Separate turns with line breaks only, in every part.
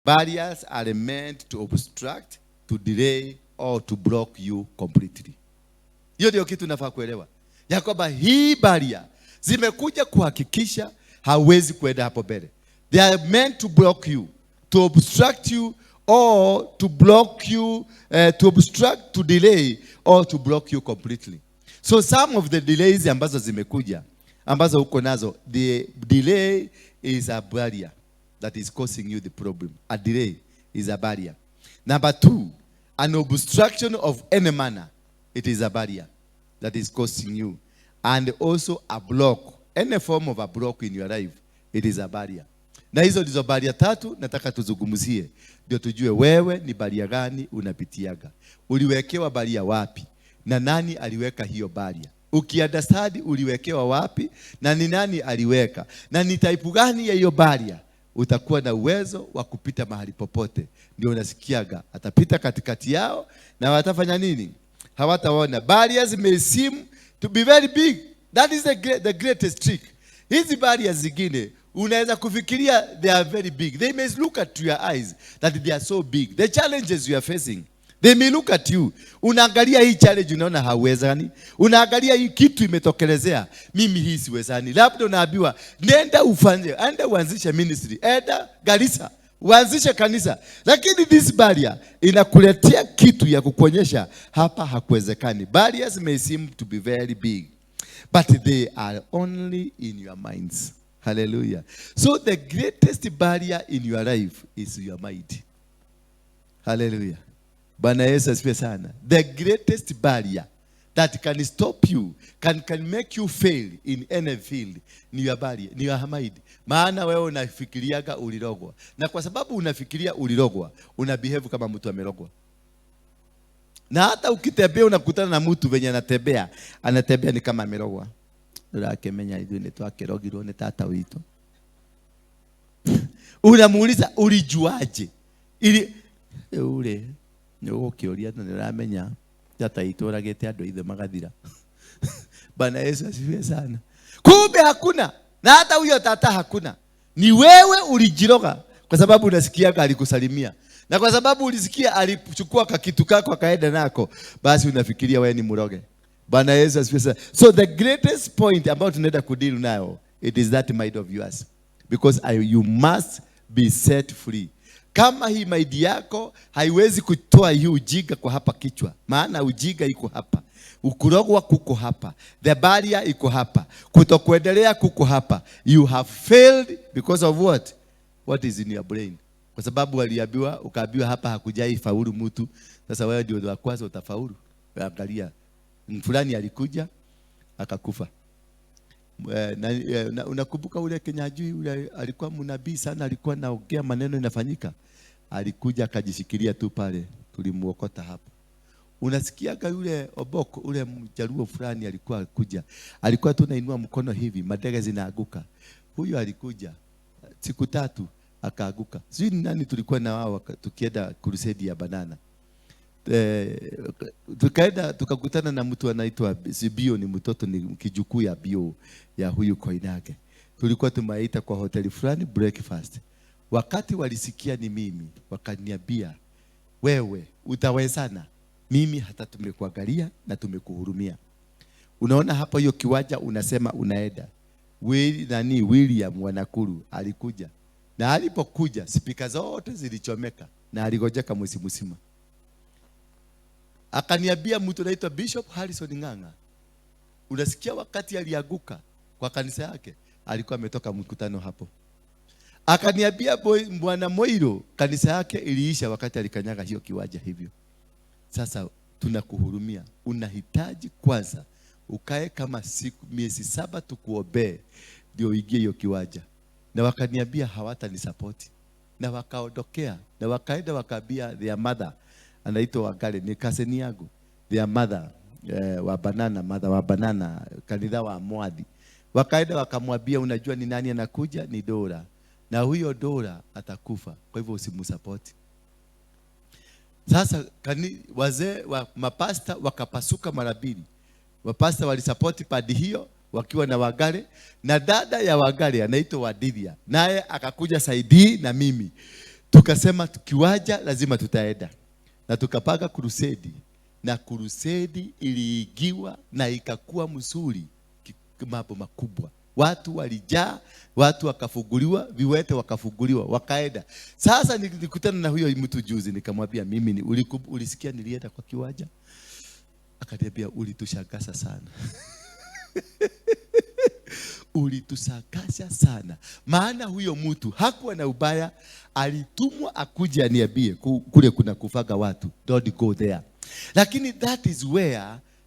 Barriers are meant to obstruct, to delay or to block you completely. Hiyo ndio kitu nafaa kuelewa, ya kwamba hii barrier zimekuja kuhakikisha hauwezi kuenda hapo mbele. They are meant to block you, to obstruct you or to block you, to obstruct, to delay or to block you completely. So some of the delays ambazo zimekuja, ambazo uko nazo, the delay is a barrier that is causing you the problem. A delay is a barrier. Number two, an obstruction of any manner, it is a barrier that is causing you. And also a block, any form of a block in your life, it is a barrier. Na hizo ndizo barrier tatu nataka tuzungumzie, ndio tujue wewe ni barrier gani unapitiaga. Uliwekewa barrier wapi na nani aliweka hiyo barrier? Ukiunderstand uliwekewa wapi na ni nani aliweka na ni type gani ya hiyo barrier, utakuwa na uwezo wa kupita mahali popote. Ndio unasikiaga atapita katikati yao na watafanya nini? Hawataona. Barriers may seem to be very big. That is the greatest trick. Hizi barriers zingine unaweza kufikiria they are very big. They may look at your eyes that they are so big. The challenges you are facing, they may look at you. Unaangalia hii challenge, unaona hauwezani. Unaangalia hii kitu imetokelezea, mimi hii siwezani. Labda unaambiwa nenda ufanye, enda uanzishe ministry, enda Garissa uanzishe kanisa, lakini this barrier inakuletea kitu ya kukuonyesha hapa hakuwezekani. Barriers may seem to be very big, but they are only in your minds. Hallelujah. So the greatest barrier in your life is your mind. Hallelujah. Bwana Yesu asifiwe sana. The greatest barrier that can stop you, can make you fail in any field ni your barrier, ni your mind. Maana wewe unafikiriaga ulirogwa. Na kwa sababu unafikiria ulirogwa, una behave kama mtu amerogwa. Na hata ukitembea unakutana na mtu venye anatembea, anatembea ni kama amerogwa. Ndũrakĩmenya ithuĩ nĩ twakĩrogirwo nĩ tata witũ. Unamuuliza, ulijuaje? Ili rĩu rĩ, nĩ ũgũkĩũria na nĩ ũramenya tata itũ oragĩte andũ ithe magathira. Bwana Yesu asifiwe sana. Kumbe hakuna, na hata huyo tata hakuna. Ni wewe ulijiroga kwa sababu unasikiaga alikusalimia, na kwa sababu ulisikia alichukua kakitu kako akaenda nako, basi unafikiria wewe ni mroge. Bwana Yesu asifiwe sana. So the greatest point ambayo tunaenda kudeal nayo, it is that mind of yours, because you must be set free. Kama hii mind yako haiwezi kutoa hii ujinga kwa hapa kichwa, maana ujinga iko hapa, ukurogwa kuko hapa, the barrier iko hapa, kutokuendelea kuko hapa. You have failed because of what? What is in your brain? Kwa sababu waliambiwa, ukaambiwa hapa hakujai faulu mtu. Sasa wewe ndio wa kwanza utafaulu. Angalia, fulani alikuja akakufa. Na unakumbuka ule Kenyajui, ule alikuwa mnabii sana, alikuwa naongea maneno inafanyika, alikuja akajishikilia tu pale, tulimuokota hapo. Unasikiaga yule Oboko, ule mjaluo fulani alikuwa alikuja, alikuwa tu nainua mkono hivi, madege zinaanguka. Huyo alikuja siku 3 akaaguka. Sijui ni nani tulikuwa na wao tukienda crusade ya banana. Tukaenda tukakutana na mtu anaitwa Sibio, ni mtoto, ni kijukuu ya Bio ya huyu Koinange. Tulikuwa tumeita kwa hoteli fulani breakfast. Wakati walisikia ni mimi, wakaniambia, wewe utawezana, mimi hata tumekuangalia na tumekuhurumia. Unaona hapo hiyo kiwanja unasema unaenda. Nani William Wanakuru alikuja. Na alipokuja spika zote zilichomeka na aligojeka mwezi mzima. Akaniambia mtu anaitwa Bishop Harrison Ng'ang'a. Unasikia wakati alianguka kwa kanisa yake, alikuwa ametoka mkutano hapo. Akaniambia Bwana Moiro kanisa yake iliisha wakati alikanyaga hiyo kiwanja hivyo. Sasa tunakuhurumia. Unahitaji kwanza ukae kama siku miezi 7 tukuombee ndio uingie hiyo kiwanja. Na wakaniambia hawatanisupport. Na wakaondokea na wakaenda wakaambia their mother anaitwa Wangari, ni cousin yangu, their mother, wa banana, mother wa banana, kanitha wa Mwathi. Wakaenda wakamwambia, unajua ni nani anakuja? Ni Dora. Na huyo Dora atakufa, kwa hivyo usimsupport. Sasa wazee wa mapasta wakapasuka mara mbili. Mapasta walisupport padi hiyo wakiwa na Wangari, na dada ya Wangari anaitwa Wadiria, naye akakuja saidii na mimi. Tukasema kiwanja lazima tutaenda, na tukapanga crusade, na crusade iliigiwa na ikakuwa mzuri, mambo makubwa. Watu walijaa, watu wakafunguliwa, viwete wakafunguliwa, wakaenda. Sasa nilikutana na huyo mtu juzi, nikamwambia, mimi ni, ulisikia nilienda kwa kiwanja? Akaniambia, ulitushangaza sana, ulitushangaza sana. Maana huyo mtu hakuwa na ubaya, alitumwa akuje aniambie kule kuna kufaga watu, don't go there. Lakini that is where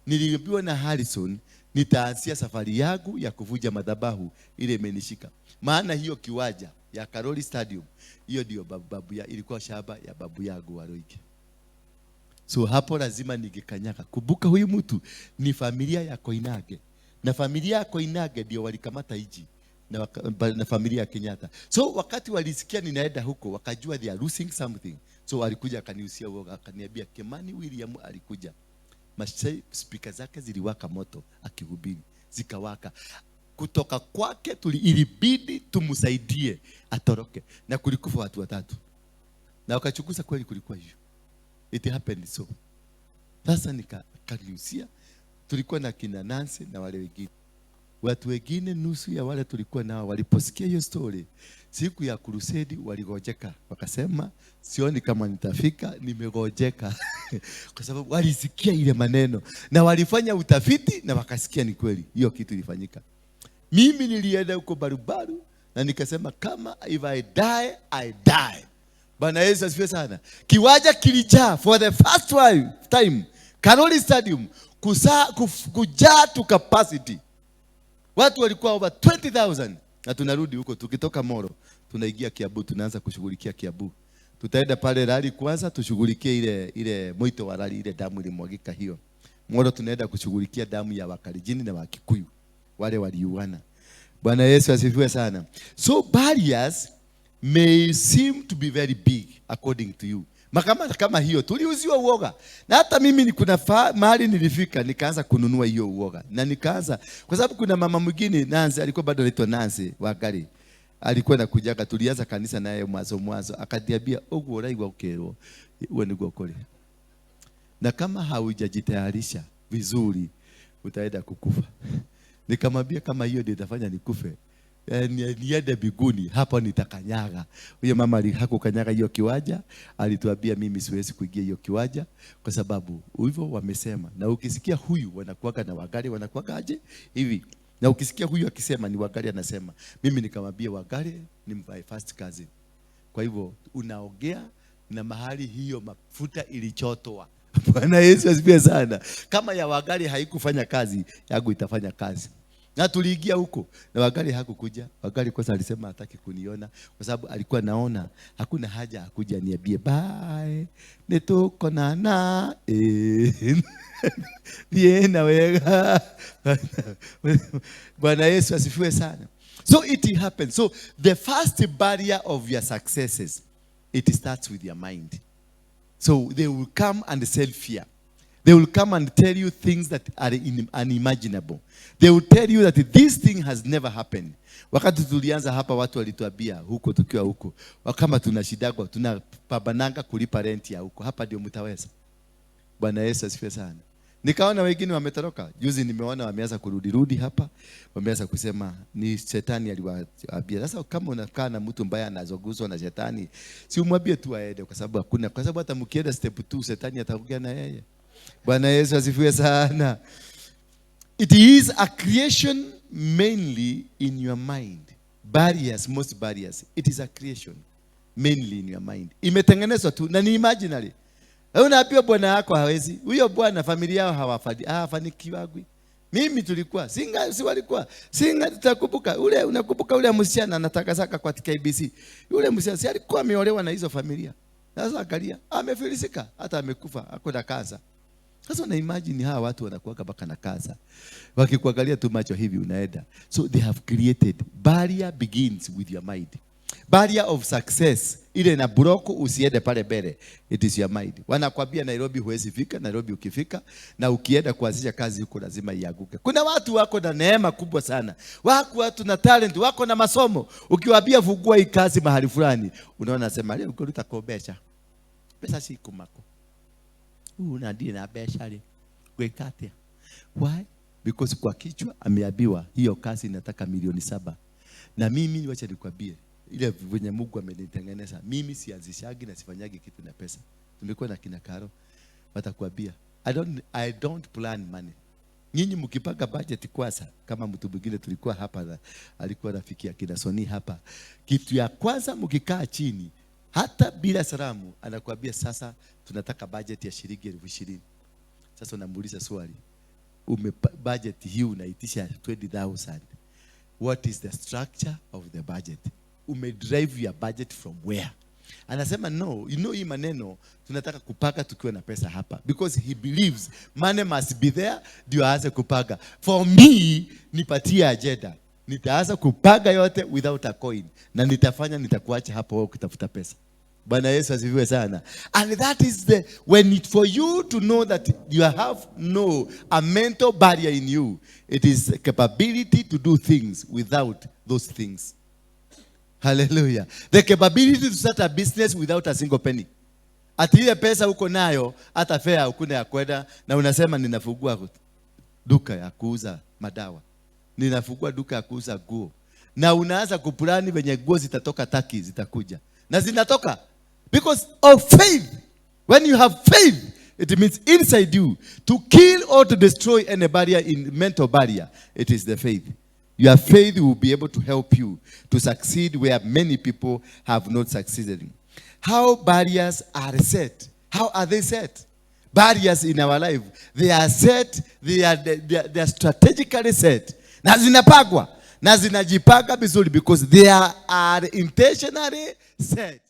niliambiwa na Harrison nitaanzia safari yangu ya kuvunja madhabahu ile imenishika. Maana hiyo kiwanja ya Karoli Stadium, hiyo ndio babu ya, ilikuwa shamba ya babu yangu Waruinge. So hapo lazima ningekanyaga. Kumbuka huyu mtu ni familia ya Koinange. Na familia ya Koinange ndio walikamata iji na familia ya Kenyatta. So wakati walisikia ninaenda huko, wakajua they are losing something. So walikuja akaniusia uoga, akaniambia Kimani William alikuja. Speaker zake ziliwaka moto akihubiri, zikawaka. Kutoka kwake ilibidi tumsaidie atoroke, na kulikufa watu watatu. Na wakachunguza kweli kulikuwa hivyo. It happened so. Sasa nikaniusia, tulikuwa na kina Nancy na wale wengine. Watu wengine nusu ya wale tulikuwa nao waliposikia hiyo story, siku ya crusade waligojeka, wakasema sioni kama nitafika, nimegojeka. Kwa sababu walisikia ile maneno na walifanya utafiti na wakasikia ni kweli hiyo kitu ilifanyika. Mimi nilienda huko barubaru na nikasema kama if I die, I die. Bwana Yesu asifiwe sana. Kiwanja kilijaa for the first time. Karoli Stadium kujaa to capacity. Watu walikuwa over 20,000 na tunarudi huko tukitoka Molo tunaingia Kiambu, tunaanza kushughulikia Kiambu. Tutaenda pale rally kwanza tushughulikie ile mwito wa rally, ile damu ilimwagika hiyo. Molo tunaenda kushughulikia damu ya Wakalenjin na Wakikuyu wale waliuana. Bwana Yesu asifiwe sana. So barriers may seem to be very big according to you. Makama kama hiyo tuliuziwa uoga. Na hata mimi ni kuna mahali nilifika nikaanza kununua hiyo uoga. Na nikaanza kwa sababu kuna mama mwingine Nancy, alikuwa bado anaitwa Nancy Wangari. Alikuwa anakujaga, tulianza kanisa naye mwanzo mwanzo, akaniambia uguo uraigua ukirwo uwe niguo kuri. Na kama haujajitayarisha vizuri utaenda kukufa. Nikamwambia kama hiyo ndio itafanya nikufe, niende mbinguni, hapo nitakanyaga. Huyo mama hakukanyaga hiyo kiwanja, alituambia mimi siwezi kuingia hiyo kiwanja kwa sababu hivyo wamesema. Na ukisikia huyu wanakuaga na Wangari, wanakuaga aje hivi. Na ukisikia huyu akisema ni Wangari anasema. Mimi nikamwambia Wangari ni my first cousin. Kwa hivyo unaongea na mahali hiyo mafuta ilichotwa. Bwana Yesu asifiwe sana. Kama ya Wangari haikufanya kazi, yangu itafanya kazi. Na tuliingia huko na Wangari hakukuja. Wangari kwanza alisema hataki kuniona kwa sababu alikuwa naona hakuna haja akuja niambie bye. Nitukonana eh. Thiĩ wega. Bwana Yesu asifiwe sana. So it happens. So the first barrier of your successes, it starts with your mind. So they will come and sell fear. They will come and tell you things that are unimaginable. They will tell you that this thing has never happened. Wakati tulianza hapa watu walituambia huko tukiwa huko, kama tunashidagwa tunapambananga kulipa rent ya huko, hapa ndio mtaweza. Bwana Yesu asifiwe sana. Nikaona wengine wametoroka. Juzi nimeona wameanza kurudi rudi hapa, wameanza kusema ni shetani aliwaambia. Sasa kama unakaa na mtu mbaya anazoguzwa na shetani, si umwambie tu aende, kwa sababu hakuna, kwa sababu hata mkienda step 2 shetani ataongea na yeye. Bwana Yesu asifiwe sana. It is a creation mainly in your mind. Barriers, most barriers. It is a creation mainly in your mind. Imetengenezwa tu na ni imaginary. Wewe unaambiwa bwana yako hawezi. Huyo bwana familia yao hawafanikiwagwi. Mimi tulikuwa singa, si walikuwa singa, tutakumbuka ule, unakumbuka ule msichana anataka saka kwa KBC. Yule msichana si alikuwa ameolewa na hizo familia. Sasa angalia, amefilisika, hata amekufa, hakuna kaza. Sasa una imagine hawa watu wanakuwa mpaka na kaza. Wakikuangalia tu macho hivi unaenda. So they have created barrier begins with your mind. Barrier of success ile ina block usiende pale mbele, it is your mind. Wanakwambia Nairobi huwezi fika. Nairobi ukifika na ukienda kuanzisha kazi huko lazima ianguke. Kuna watu wako na neema kubwa sana, wako watu na talent, wako na masomo. Ukiwaambia fungua hii kazi mahali fulani, unaona sema leo uko mbeca mbeca cikumako na ndirĩ na mbeca rĩ gwĩka atĩa? Why? Because kwa kichwa ameambiwa hiyo kazi inataka milioni 7. Na mimi wacha nikwambie, ile venye Mungu amenitengeneza mimi, sianzishagi na sifanyagi kitu na pesa. Tumekuwa na kina Karo, watakwambia I don't plan money. Nyinyi mkipanga budget kwanza, kama mtu mwingine tulikuwa hapa na alikuwa rafiki ya kina Soni hapa, kitu ya kwanza mkikaa chini, hata bila salamu, anakuambia, "Sasa tunataka budget ya shilingi 20,000." Sasa unamuuliza swali, ume budget hii unaitisha 20,000, what is the structure of the budget? Umedrive your budget from where? Anasema, "No, you know hii maneno tunataka kupanga tukiwa na pesa hapa," because he believes money must be there ndio aanze kupanga. For me, nipatie agenda, nitaanza kupanga yote without a coin, na nitafanya, nitakuacha hapo wewe ukitafuta pesa. Bwana Yesu asifiwe sana. And that is the when it for you to know that you have no a mental barrier in you, it is capability to do things without those things. Hallelujah. The capability to start a business without a single penny. Ati ile pesa uko nayo, hata fare hukuna ya kwenda, na unasema ninafungua duka ya kuuza madawa, ninafungua duka ya kuuza nguo, na unaanza kuplan venye nguo zitatoka Turkey, zitakuja na zinatoka because of faith. When you have faith, it means inside you to kill or to destroy any barrier in mental barrier, it is the faith. Your faith will be able to help you to succeed where many people have not succeeded. How barriers are set? How are they set? Barriers in our life, they are set, they are strategically set. Na zinapangwa na zinajipanga vizuri because they are intentionally set.